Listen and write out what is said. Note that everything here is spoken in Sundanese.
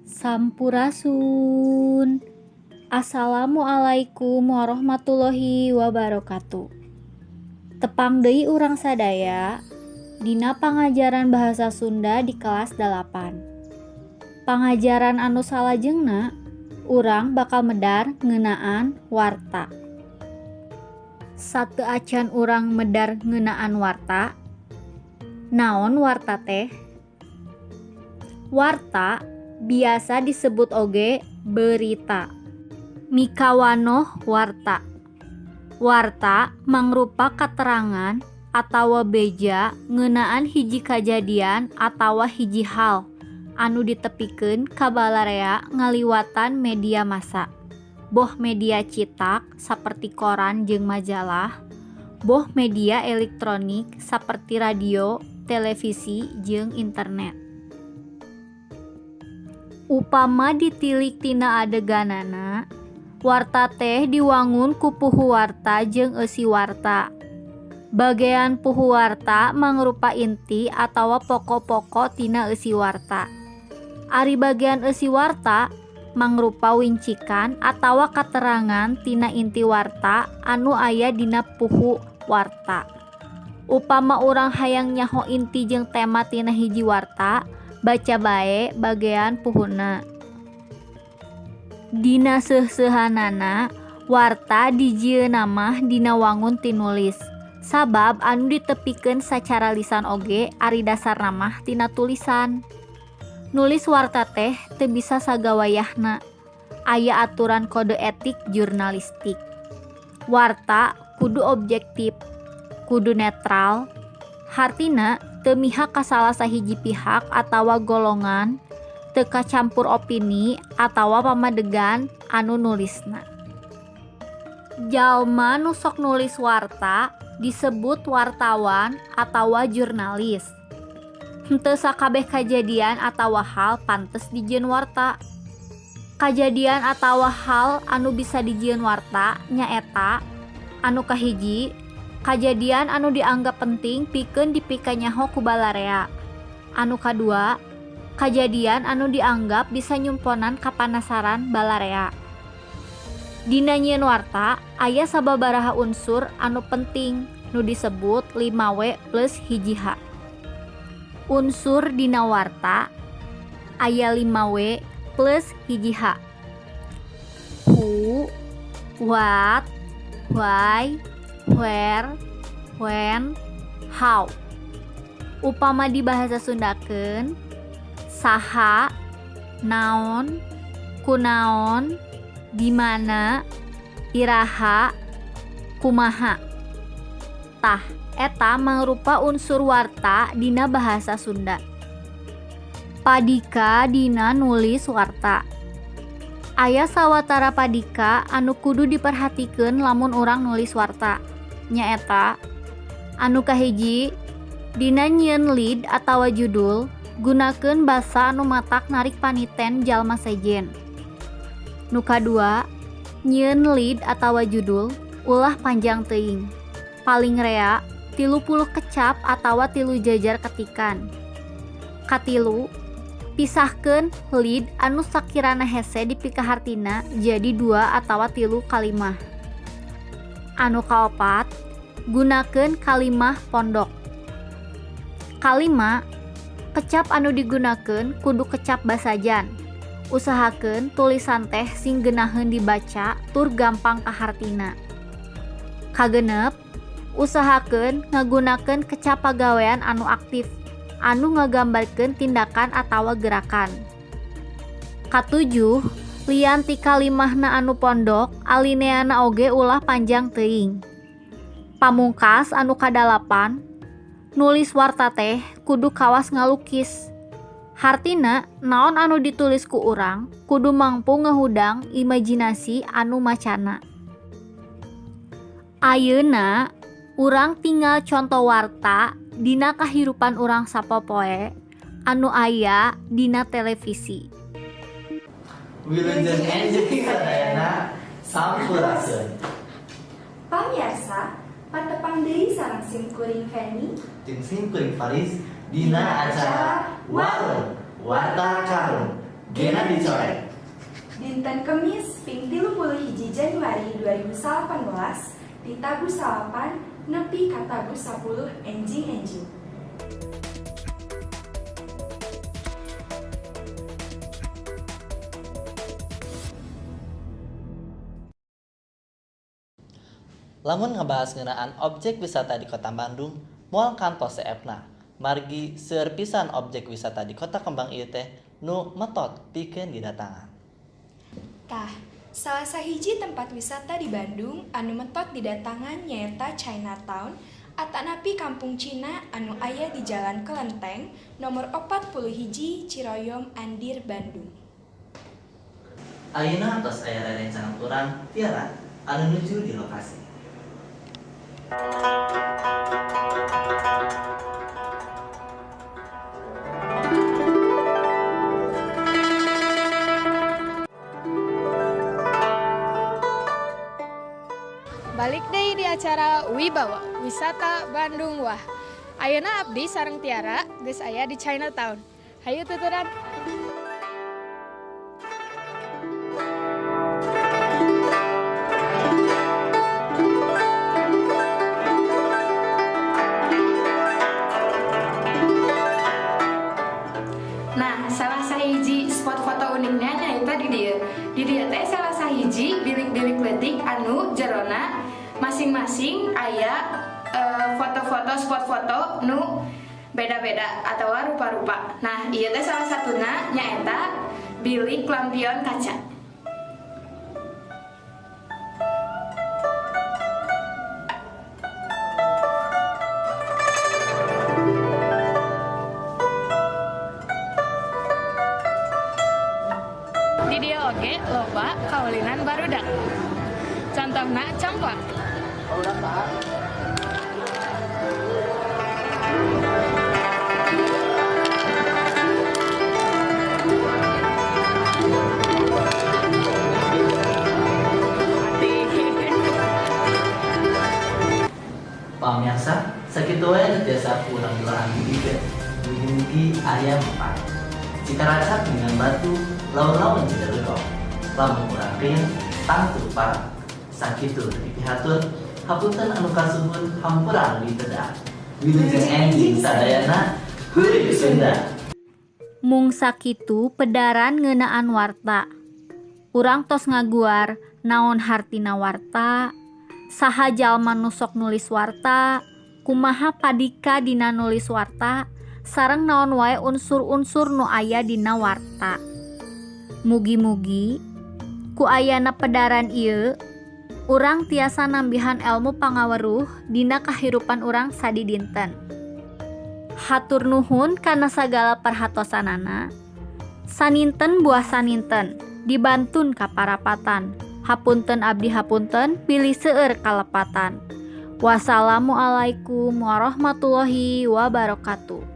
Sampurasun. Assalamualaikum warahmatullahi wabarakatuh. Tepang deui urang sadaya dina pangajaran bahasa Sunda di kelas 8. Pangajaran anu salajengna urang bakal medar ngeunaan warta. Sateuacan urang medar ngeunaan warta, naon warta teh? Warta biasa disebut oge berita. Mikawanoh warta. Warta mangrupa katerangan atawa beja ngeunaan hiji kajadian atawa hiji hal anu ditepikeun ka balarea ngaliwatan media massa. Boh media citak saperti koran jeung majalah, boh media elektronik saperti radio, televisi jeung internet. Upama ditilik tina adeganana, warta teh diwangun ku puhu warta jeung eusi warta. Bagean puhu warta mangrupa inti atawa pokok-pokok tina eusi warta. Ari bagean eusi warta mangrupa wincikan atawa katerangan tina inti warta anu aya dina puhu warta. Upama urang hayang nyaho inti jeung tema tina hiji warta, baca bae bagean puhuna. Dina seuhseuhanana, warta dijieunna mah dina wangun tinulis. Sabab anu ditepikeun sacara lisan oge ari dasarna mah tina tulisan. Nulis warta teh teu bisa sagawayahna. Aya aturan kode etik jurnalistik. Warta kudu objektif, kudu netral, hartina teu mihak ka salah sahiji pihak atawa golongan, teu kacampur opini atawa pamadegan anu nulisna. Jalma nu sok nulis warta disebut wartawan atawa jurnalis. Henteu sakabeh kajadian atawa hal pantes dijieun warta. Kajadian atawa hal anu bisa dijieun warta nyaeta: anu kahiji, kajadian anu dianggap penting pikeun dipikanyaho ku balarea. Anu kadua, kajadian anu dianggap bisa nyumponan kapanasaran balarea. Dina nyieun warta aya sababaraha unsur anu penting nu disebut 5W plus 1H. Unsur dina warta aya 5W plus 1H. Who, what, why, where, when, how. Upama dibahasa Sundakeun, saha, naon, kunaon, di mana, iraha, kumaha. Tah, eta mangrupa unsur warta dina bahasa Sunda. Padika dina nulis warta. Aya sawatara padika anu kudu diperhatikeun lamun urang nulis warta. Nyaeta: anu kahiji, dina nyieun lead atawa judul, gunakeun basa anu matak narik paniten jalma sejen. Nu kadua, nyieun lead atawa judul ulah panjang teuing. Paling rea 30 kecap atawa 3 jajar ketikan. Katilu, pisahkeun lead anu sakirana hese dipikahartina jadi 2 atawa 3 kalimah. Anu kaopat, gunakeun kalimah pondok. Kalima, kecap anu digunakeun kudu kecap basajan. Usahakeun tulisan teh sing geunaheun dibaca tur gampang kahartina. Kagenep, usahakeun ngagunakeun kecap pagawean anu aktif anu ngagambarkeun tindakan atawa gerakan. Katujuh, lian ti kalimahna anu pondok, alineana oge ulah panjang teuing. Pamungkas anu kadalapan, nulis warta teh kudu kawas ngalukis. Hartina, naon anu ditulis ku urang kudu mampu ngahudang imajinasi anu macana. Ayeuna urang tingal conto warta dina kahirupan urang sapopoe anu aya dina televisi. Wilujeng enjing sadayana, sampurasun. Pamiarsa, patepang deui sareng sim kuring Feni jeung sim kuring Faris dina acara Warung Warta Karung. Gena dicorek. Dinten Kemis ping 31 Januari 2018 di tabuh 9 nepi ka tabuh 10 enjing-enjing. Lamun ngebahas ngeunaan objek wisata di Kota Bandung, moal kantos seepna. Margi seueur pisan objek wisata di Kota Kembang ieu teh nu metot pikeun didatangan. Tah, salah sahiji tempat wisata di Bandung anu metot didatangan nyaeta Chinatown atanapi Kampung Cina anu aya di Jalan Kelenteng nomor 41 Ciroyom Andir, Bandung. Ayeuna tos aya rerencangan urang Tiara anu nuju di lokasi. Balik deui di acara Wibawa Wisata Bandung Wah. Ayeuna abdi sareng Tiara geus aya di Chinatown. Hayu tuturan. Nah, salah sahiji spot foto uniknya nyaeta di dieu. Di dieu teh salah sahiji bilik-bilik leutik anu jerona masing-masing aya foto-foto spot foto nu beda-beda atau rupa-rupa. Nah, ieu teh salah satuna nyaeta bilik lampion kaca. Di dieu oge loba kaulinan barudak. Contohna congklak. Pamirsa, sakitu wae nu tiasa ku urang duaan dibikeun. Mugi-mugi aya manfaat. Cikaracak dengan batu, laun-laun citarugong. Lamun urang riung, tangtu parang. Sakitu dipihatur, hapunten anu kasuhun, hampura anu diteda. Wilujeng enjing sadayana, hurip Sunda. Mung sakitu pedaran ngeunaan warta. Urang tos ngaguar naon hartina warta, saha jalma nu sok nulis warta, kumaha padika dina nulis warta, sareng naon wae unsur-unsur nu aya dina warta. Mugi-mugi ku ayana pedaran ieu urang tiasa nambihan elmu pangaweruh dina kahirupan urang sadidinten. Hatur nuhun kana sagala perhatosanana. Saninten buah saninten, dibantun ka parapatan. Hapunten abdi hapunten, pilih seueur kalepatan. Wassalamualaikum warahmatullahi wabarakatuh.